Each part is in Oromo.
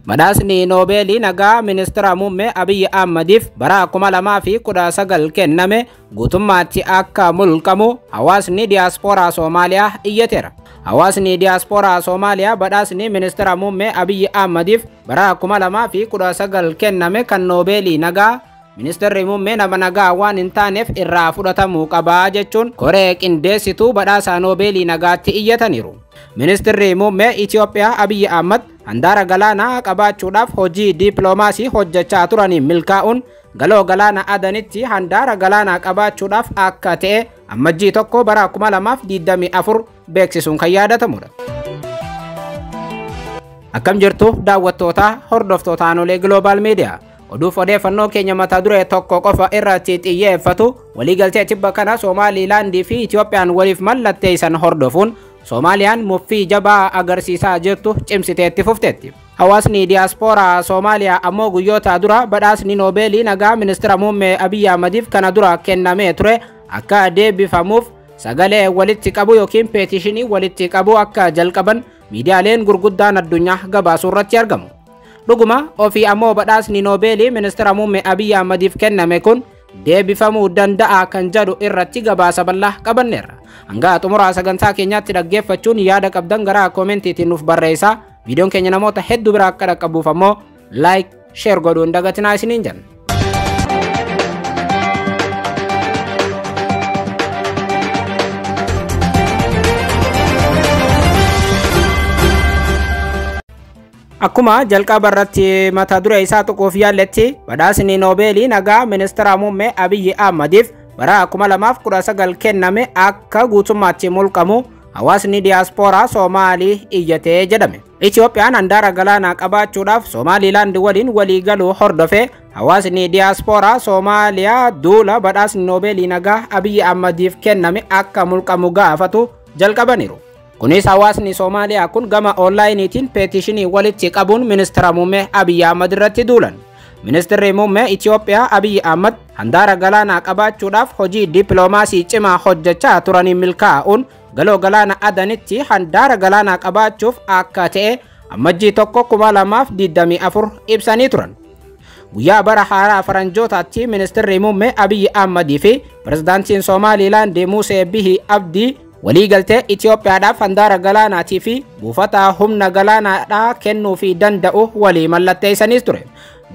Badhaasni Noobeelii nagaa ministeera muummee Abiyyi Ahmadiif bara 2019 kenname guutummaatti akka mulqamu hawaasni diyaaspooraa Soomaaliyaa iyyateera. Hawaasni diyaaspooraa Soomaaliyaa badhaasni ministeera muummee Abiyyi Ahmadiif bara 2019 kenname kan Noobeelii nagaa ministeerri muummee nama nagaa waan hin taaneef irraa fudhatamuu qabaa jechuun koree qindeessituu badhaasa Noobeelii nagaatti iyyataniiru. Ministeerri muummee Itoophiyaa Abiyyi Ahmad handaara galaanaa qabaachuudhaaf hojii diippiloomaasii hojjechaa turaniin milkaa'uun galoo galaana Adanitti handaara galaanaa qabaachuudhaaf akka ta'e Ammajjii 1 bara 2024 beeksisuun kan yaadatamudha. Akkam jirtu daawwattoota hordoftoota Aanolee Global Media. Oduuf odeeffannoo keenya mata duree tokko qofa irratti xiyyeeffatu waliigaltee tibba kana Somaaliilaandii fi Itoophiyaan waliif mallatteessan hordofuun Soomaaliyaan muffii jabaa agarsiisaa jirtu cimsiteetti fufteetti. Hawaasni diyaaspooraa Soomaaliyaa ammoo guyyoota dura badhaasni Noobeelii nagaa ministeera muummee Abiyyi Ahmadiif kana dura kennamee ture akka deebifamuuf sagalee walitti qabu yookiin peetishinii walitti qabu akka jalqaban miidiyaaleen gurguddaan addunyaa gabaasuu irratti argamu. Dhuguma ofii ammoo badhaasni Noobeelii ministeera muummee Abiyyi Ahmadiif kenname kun deebifamuu danda'a kan jedhu irratti gabaasa bal'aa qabanneerra. Hanga xumuraa sagantaa keenyaatti dhaggeeffachuun yaada qabdan gara koomentiitiin nuuf barreessaa. Viidiyoon keenya namoota hedduu bira akka dhaqqabuuf ammoo like, share godhuun dagatinaa isiniin jenna. Akkuma jalqaba irratti mata duree isaa tuquuf yaalletti badhaasni Noobeelii nagaa ministeera muummee Abiyyi Ahmadiif bara 2019 kenname akka guutummaatti mulqamu hawaasni diyaaspooraa Soomaalii iyyatee jedhame. Itoophiyaan handaara galaanaa qabaachuudhaaf Somaaliilaand waliin waliigaluu hordofee hawaasni diyaaspooraa Soomaaliyaa duula badhaasni Noobeelii nagaa Abiyyi Ahmadiif kenname akka mulqamu gaafatu jalqabaniiru. Kunis hawaasni Soomaaliyaa kun gama onlaayiniitiin peetishinii walitti qabuun ministeera muummee Abiyyi Ahmad irratti duulan. Ministeerri muummee Itoophiyaa Abiyyi Ahmad handaara galaanaa qabaachuudhaaf hojii dippiloomaasii cimaa hojjechaa turaniin milkaa'uun galoo galaana Adanitti handaara galaanaa qabaachuuf akka ta'e Ammajjii 1 2024 ibsanii turan. Guyyaa bara haaraa faranjootaatti ministeerri muummee Abiyyi Ahmadii fi pirezidaantiin Somaaliilaand Musee Bihi Abdii waliigaltee Itoophiyaadhaaf handaara galaanaatii fi buufata humna galaanaadhaa kennuufii danda'u walii mallatteessaniis ture.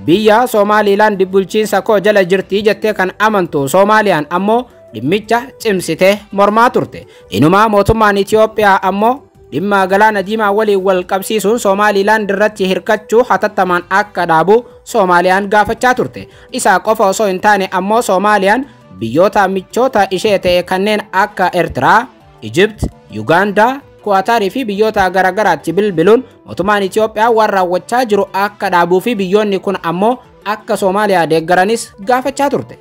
Biyya Somaaliilaand bulchiinsa koo jala jirti jettee kan amantu Soomaaliyaan ammoo dhimmicha cimsitee mormaa turte. Inumaa mootummaan Itoophiyaa ammoo dhimma galaana diimaa waliin wal qabsiisuun Somaaliilaand irratti hirkachuu hatattamaan akka dhaabu Soomaaliyaan gaafachaa turte. Isa qofa osoo hin taane ammoo Soomaaliyaan biyyoota michoota ishee ta'e kanneen akka Eertiraa, Ijipt, Yugaandaa, Kuwaataarii fi biyyoota garaagaraatti bilbiluun mootummaan Itoophiyaa waan raawwachaa jiru akka dhaabuu fi biyyoonni kun ammoo akka Soomaaliyaa deeggaranis gaafachaa turte.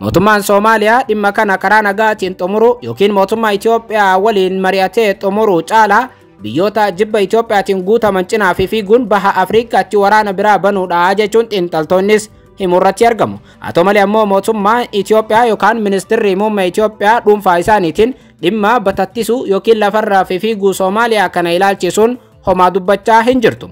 Mootummaan Soomaaliyaa dhimma kana karaa nagaatiin xumuru yookiin mootummaa Itoophiyaa waliin mari'atee xumuru caalaa biyyoota jibba Itoophiyaatiin guutaman cinaa fi fiiguun baha Afriikaatti waraana biraa banuudha jechuun xiinxaltoonnis himurratti argamu. Haa ta'u malee ammoo mootummaan Itoophiyaa yookaan ministeerri muummee Itoophiyaa dhuunfaa isaaniitiin dhimma batattisuu yookiin lafarraa fi fiiguu Soomaaliyaa kana ilaalchisuun homaa dubbachaa hin jirtu.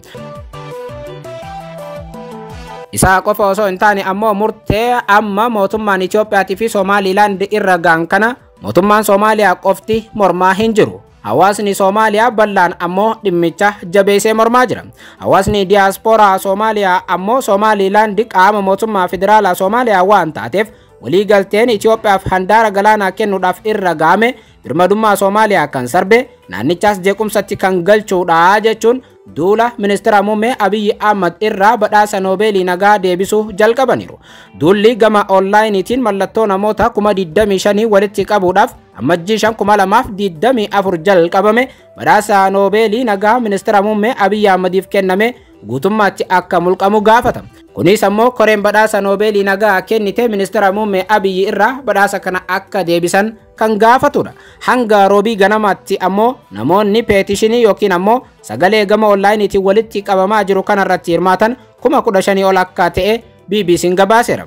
Isaa qofa osoo hin taane ammoo murtee amma mootummaan Itoophiyaatii fi Somaaliilaand irra ga'an kana mootummaan Soomaaliyaa qofti mormaa hin jiru. Hawaasni Soomaaliyaa bal'aan ammoo dhimmicha jabeessee mormaa jira. Hawaasni diyaaspooraa Soomaaliyaa ammoo Somaaliilaand qaama mootummaa federaalaa Soomaaliyaa waan taateef waliigalteen Itoophiyaaf handaara galaanaa kennuudhaaf irra ga'ame birmadummaa Soomaaliyaa kan sarbe naannichaas jeequmsatti kan galchuudha jechuun duula ministeera muummee Abiyyi Ahmad irraa badhaasa Noobeelii nagaa deebisuu jalqabaniiru. Duulli gama onlaayiniitiin mallattoo namoota 25,000 walitti qabuudhaaf Ammajjii 5 2024 jalqabame badhaasa Noobeelii nagaa ministeera muummee Abiyyi Ahmadiif kenname guutummaatti akka mulqamu gaafata. Kunis ammoo koreen badhaasa Noobeelii nagaa kennite ministeera muummee Abiyyi irraa badhaasa kana akka deebisan kan gaafatudha. Hanga roobii ganamaatti ammoo namoonni peetishinii yookiin ammoo sagalee gama onlaayiniitiin walitti qabamaa jiru kanarratti hirmaatan 15,000 ol akka ta'e BBC'n gabaaseera.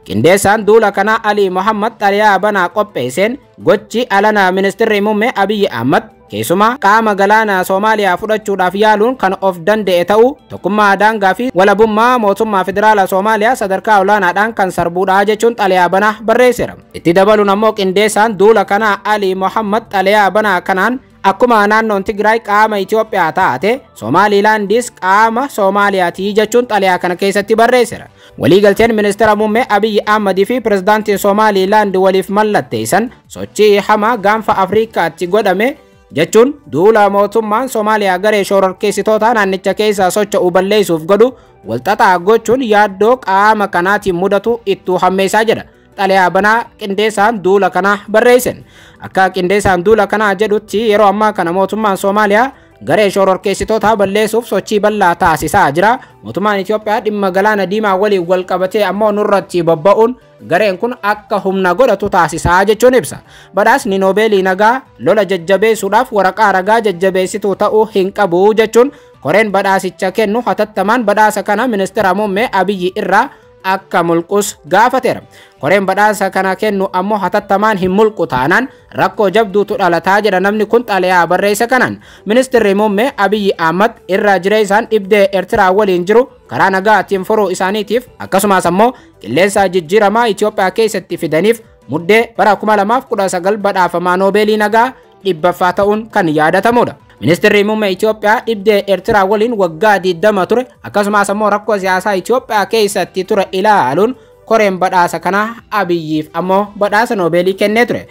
Qindeessaan duula kanaa Alii Mohammad xalayaa banaa qopheesseen gochi alanaa ministeerri muummee Abiyyi Ahmad keessumaa qaama galaana Soomaaliyaa fudhachuudhaaf yaaluun kan of danda'e ta'uu tokkummaa daangaa fi walabummaa mootummaa federaala Soomaaliyaa sadarkaa olaanaadhaan kan sarbuudha jechuun xalayaa banaa barreesseera. Itti dabaluun ammoo qindeessaan duula kanaa Alii Mohammad xalayaa banaa kanaan akkuma naannoon Tigraay qaama Itoophiyaa taate Somaalilaandis qaama Soomaaliyaati jechuun xalayaa kana keessatti barreesseera. Waliigalteen ministeera muummee Abiyyi Ahmad fi pirezidaantiin Somaalilaand waliif mallatteessan sochii hamaa gaanfa Afriikaatti godhame jechuun duula mootummaan Soomaaliyaa garee shororkeessitoota naannicha keessaa socho'u balleessuuf godhu walxaxaa gochuun yaaddoo qaama kanaatiin mudatu ittuu hammeessaa jedha. Xalayaa banaa qindeessaan duula kanaa barreessan. Akka qindeessaan duula kanaa jedhutti yeroo ammaa kana mootummaan Soomaaliyaa garee shororkeessitoota balleessuuf sochii bal'aa taasisaa jira. Mootummaan Itoophiyaa dhimma galaana diimaa waliin wal qabatee ammoo nurratti bobba'uun gareen kun akka humna godhatu taasisaa jechuun ibsa. Badhaasni Noobeelii nagaa lola jajjabeessuudhaaf waraqaa ragaa jajjabeessituu ta'uu hin qabu jechuun koreen badhaasicha kennu hatattamaan badhaasa kana ministeera muummee Abiyyi irraa akka mulqus gaafateera. Koreen badhaasa kana kennu ammoo hatattamaan hin mulqu taanaan rakkoo jabduutu dhalataa jedha namni kun xalayaa barreessa kanaan. Ministeerri muummee Abiyyi Ahmad irra jireessaan dhibdee Eertiraa waliin jiru karaa nagaatiin furuu isaaniitiif akkasumas ammoo qilleensa jijjiiramaa Itoophiyaa keessatti fidaniif muddee bara 2019 badhaafamaa Noobeelii nagaa 100ffaa ta'uun kan yaadatamudha. Ministeerri muummee Itoophiyaa dhibdee Eertiraa waliin waggaa 20 ture akkasumas ammoo rakkoo siyaasaa Itoophiyaa keessatti ture ilaaluun koreen badhaasa kanaa Abiyyiif ammoo badhaasa Noobeelii kennee ture.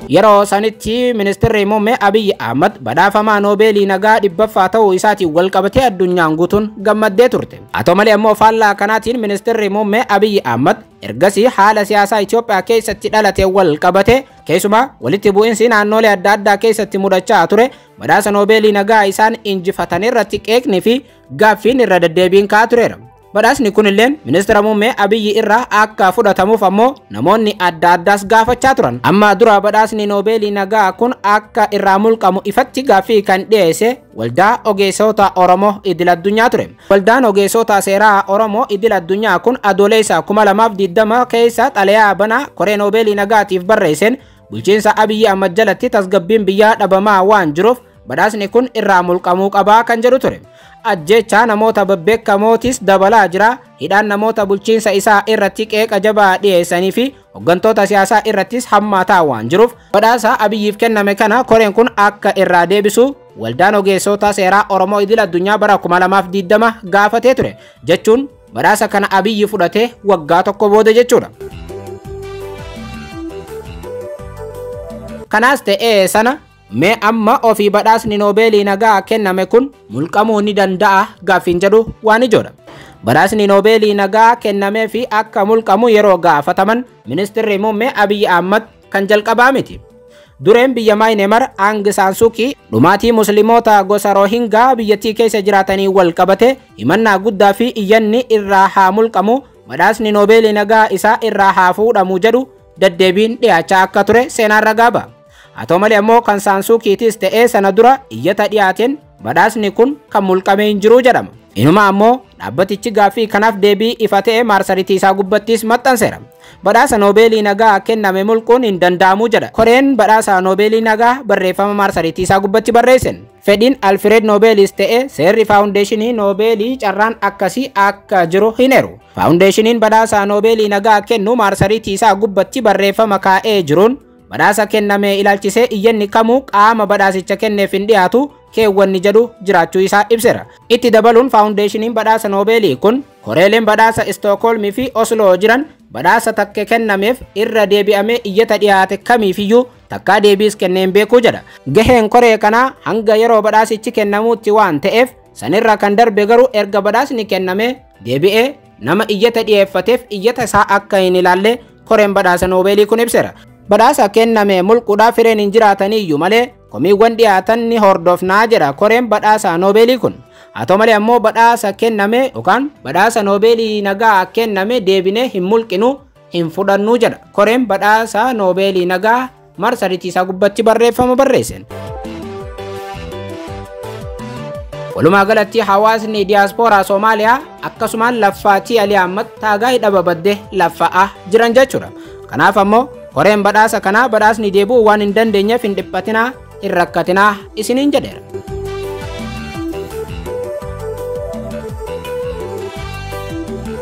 Yeroo sanitti ministeerri muummee Abiyyi Ahmad badhaafamaa Noobeelii nagaa 100ffaa ta'uu isaatiin wal qabatee addunyaan guutuun gammaddee turte. Haa ta'u malee ammoo faallaa kanaatiin ministeerri muummee Abiyyi Ahmad ergasii haala siyaasaa Itoophiyaa keessatti dhalate wal qabate keessumaa walitti bu'insi naannolee adda addaa keessatti mudachaa ture badhaasa Noobeelii nagaa isaan injifatan irratti qeeqnii fi gaaffiin irra deddeebiin ka'aa tureera. Badhaasni kunilleen ministeera muummee Abiyyi irraa akka fudhatamuuf ammoo namoonni adda addaas gaafachaa turan. Amma dura badhaasni Noobeelii nagaa kun akka irraa mulqamu ifatti gaaffii kan dhiyeesse waldaa ogeessota Oromoo idil addunyaa ture. Waldaan ogeessota seeraa Oromoo idil addunyaa kun adoolessa 2020 keessa xalayaa banaa koree Noobeelii nagaatiif barreesseen bulchiinsa Abiyyi Ahmad jalatti tasgabbiin biyyaa dhabamaa waan jiruuf badhaasni kun irraa mulqamuu qabaa kan jedhu ture. Ajjechaa namoota babbeekamootis dabalaa jira. Hidhaan namoota bulchiinsa isaa irratti qeeqa jabaa dhiyeessanii fi hooggantoota siyaasaa irrattis hammaataa waan jiruuf badhaasa Abiyyiif kenname kana koreen kun akka irraa deebisu waldaan ogeessota seeraa Oromoo idil addunyaa bara 2020 gaafatee ture jechuun badhaasa kana Abiyyi fudhatee waggaa tokko booda jechuudha. Kanaas ta'ee sana mee amma ofii badhaasni Noobeelii nagaa kenname kun mulqamuu ni danda'a gaaffiin jedhu waan ijoodha. Badhaasni Noobeelii nagaa kennamee fi akka mulqamu yeroo gaafataman ministeerri muummee Abiyyi Ahmad kan jalqabaa miti. Dureen biyya Maayinamar Aung San Suu Kyi dhumaatii musliimoota gosa Rohingaa biyyattii keessa jiraatanii wal qabate himannaa guddaa fi iyyanni irraa haa mulqamu badhaasni Noobeelii nagaa isaa irraa haa fuudhamu jedhu deddeebiin dhiyaachaa akka ture seenaan ragaa ba'a. Haa ta'u malee ammoo kan Saan Suu Kyiitis ta'ee sana dura iyyata dhiyaateen badhaasni kun kan mulqamee hin jiru jedhama. Inuma ammoo dhaabbatichi gaaffii kanaaf deebii ifa ta'e maarsariitii isaa gubbattis maxxanseera. Badhaasa Noobeelii nagaa kenname mulquun hin danda'amu jedha. Koreen badhaasa Noobeelii nagaa barreeffama maarsariitii isaa gubbatti barreessen. Fedhiin Alfred Noobeelis ta'e seerri faawundeeshinii Noobeelii carraan akkasii akka jiru hin eeru. Faawundeeshiniin badhaasa Noobeelii nagaa kennu maarsariitii isaa gubbatti barreeffama kaa'ee jiruun badhaasa kenname ilaalchisee iyyanni kamuu qaama badhaasicha kenneef hin dhiyaatu keewwanni jedhu jiraachuu isaa ibseera. Itti dabaluun faawundeeshiniin badhaasa Noobeelii kun koreeleen badhaasa Istookholmii fi Osloo jiran badhaasa takke kennameef irra deebi'amee iyyata dhiyaate kamiifiyyuu takkaa deebiis kenneen beekuu jedha. Gaheen koree kanaa hanga yeroo badhaasichi kennamuutti waan ta'eef sanirra kan darbe garuu erga badhaasni kenname deebi'ee nama iyyata dhiyeeffateef iyyata isaa akka hin ilaalle koreen badhaasa Noobeelii kun ibseera. Badhaasa kenname mulquudhaaf fireen hin jiraataniyyuu malee komiiwwan dhiyaatan ni hordofnaa jedha koreen badhaasa Noobeelii kun. Haa ta'u malee ammoo badhaasa kenname yookaan badhaasa Noobeelii nagaa kenname deebinee hin mulqinu hin fudhannu jedha koreen badhaasa Noobeelii nagaa marsariitii isaa gubbatti barreeffama barreesseen. Walumaa galatti hawaasni diyaaspooraa Soomaaliyaa akkasumaan laffaatii Alii Ahmad taagaa hidhaba badde laffa'aa jiran jechuudha. Kanaaf ammoo koreen badhaasa kanaa badhaasni deebi'uu waan hin dandeenyeef hin dhiphatinaa, hin rakkatinaa isiniin jedheera.